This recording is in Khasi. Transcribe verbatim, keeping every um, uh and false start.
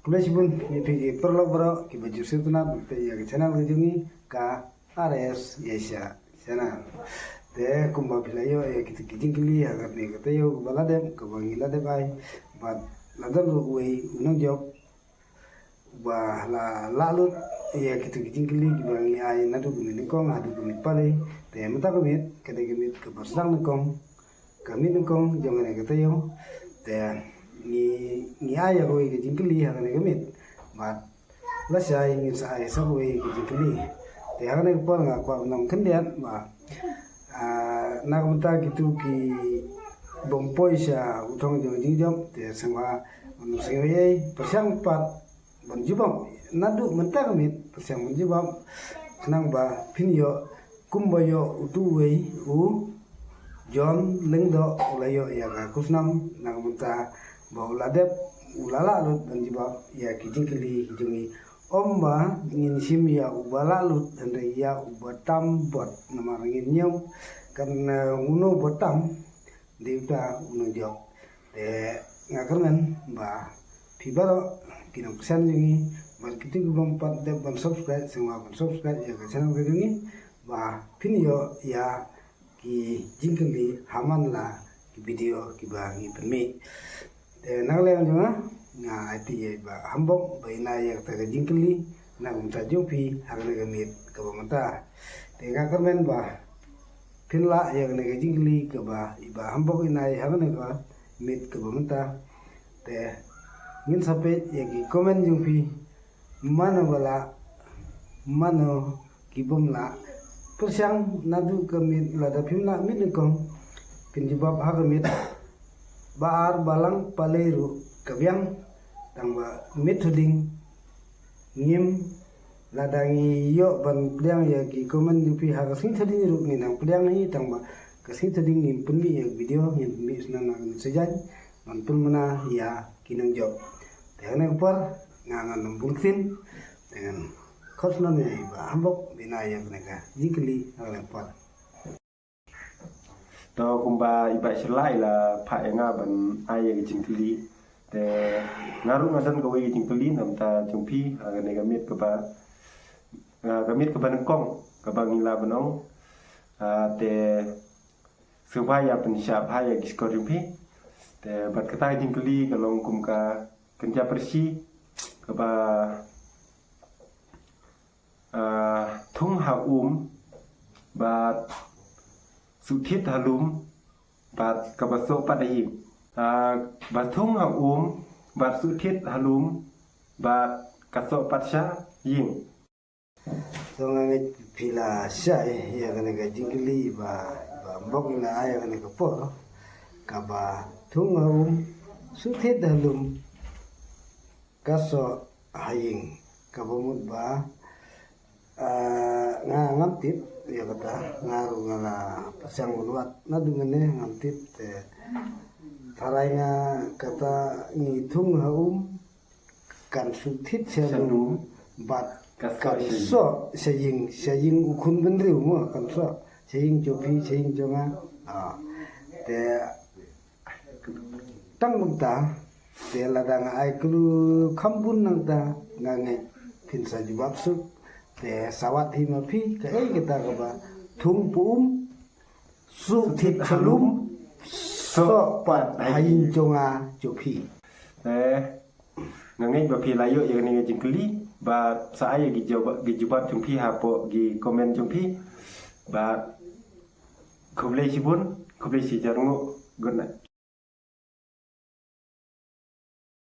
Khublei shibun ïa phi ki paralok baroh kiba ju sngewtynnat ïa ka channel ka jong ngi ka R S Asia Channel. Te kumba phi la ïoh ïa kita ki jingkylli ha kane ka taïew kaba la dep, kaba ngi la dep ai, bad la don ruh uwei u nongjop ba la lah lut ïa kita ki jingkylli kiba ngi ai naduh ka miet nyngkong haduh ka miet palei. Te mynta ka miet ka dei ka miet kaba sdang nyngkong, ka miet nyngkong jong kane ka taïew. Te ngi, ngi ai ïa kawei ka jingkylli ha kane ka miet, bad lashai ngin sa ai sa kawei ka jingkylli. Te ha kane ka por nga kwah ban ong khyndiat ba, ah, na ka bynta kitu kibym poi sha u thong jong ka jingjop, te sngewbha ban ym sngew ei ei, pyrshang pat ban jubab naduh mynta ka miet, pyrshang ban jubab, khnang ba phin ïoh kumba ïoh utu uwei u John Lyngdoh u la ïoh ïa ka khusnam na ka bynta ba u la dep, u la lah lut ban jubab ïa ki jingkylli ki jong ngi. Ym ba ngin shim ïa uba lah lut, hynrei ïa uba tam bud, namar ngin ñiew kan, eh, uno uba tam, dei uta u nongjop. Te nga kyrmen ba phi baroh ki nongkyrshan jong ngi bad kito kibym pat dep ban subscribe, sngewbha ban subscribe ïa ka channel ka jong ngi ba phin ïoh ïa ki jingkylli ha man la ki video kiba ngi pynmih. Te na ka liang jong nga, nga aiti ïa i Bah Hambok ba in ai ïa kata ka jingkylli na ka bynta jong phi ha kane ka miet kaba mynta. Te nga kyrmen ba phin lah ïa kane ka jingkylli kaba i Bah Hambok in ai ha kane ka miet kaba mynta. Te ngin sa peit ïa ki comment jong phi, mano ba lah, mano kibym lah. Pyrshang naduh ka miet, lada phim lah miet nyngkong, phin jubab ha ka miet ba ar, ba lang, palei ruh ka biang. Tang ba miet thading ngim, lada ngi ïoh ban pdiang ïa ki comment jong phi ha ka sngi thading ruh ngin nang pdiang hi, tang ba ka sngi thading ngim pynmih ïa ka video, ngin pynmih shuh na ka News Asia ban pynmynna ïa ki nongjop. Te ha kane ka por nga ngan ym bun ktien, te ngan khot noh ïa i Bah Hambok ba in ai ïa kane ka jingkylli ha kane ka por. To kumba i Bah Shylla i la phah ïa nga ban ai ïa ka jingkylli. Te nga ruh nga don kawei ka jingkylli na ka bynta jong phi ha kane ka miet kaba, ah, ka miet kaba nyngkong kaba ngi lah ban ong. Ah, te sngewbha ïa pynshai bha ïa ki skhor jong phi. Te bad kata ka jingkylli ka long kum ka kynja pyrshah kaba, ah, thung ha um bad suh thied ha lum bad kaba soh pat ha ïing. Ah, ba thung ha um bad suh thied ha lum bad ka soh pat sha ïing. To nga ngeit phi la shai ïa kane ka jingkylli ba, ba Hambok i la ai ha kane ka por, kaba thung ha um, suh thied ha lum, ka soh ha ïing. Kaba mut ba, ah, nga ngam tip ïa kata, nga ruh nga la pyrshang ban wad naduh mynne, ngam tip. Te tharai nga kata ngi thung ha um, kan suh thied sha lum bad kan soh sha ïing, sha ïing u khun bynriew mo, kan soh sha ïing jong phi, sha ïing jong nga. Ah, te tang kumta, te lada nga ai clue kham bun nangta, nga ngeit phin sa jubab suk. Te sa wad hi ma phi, kaei kata kaba thung pa um, suh thied sha lum, soh pat ha ïing jong nga jong phi. Te nga ngeit ba phi la ïoh ïa kane ka jingkylli, ba sa ai ïa ki jubab, ki jubab jong phi hapoh ki comment jong phi. Ba khublei shibun, khublei shihajar nguh, good night.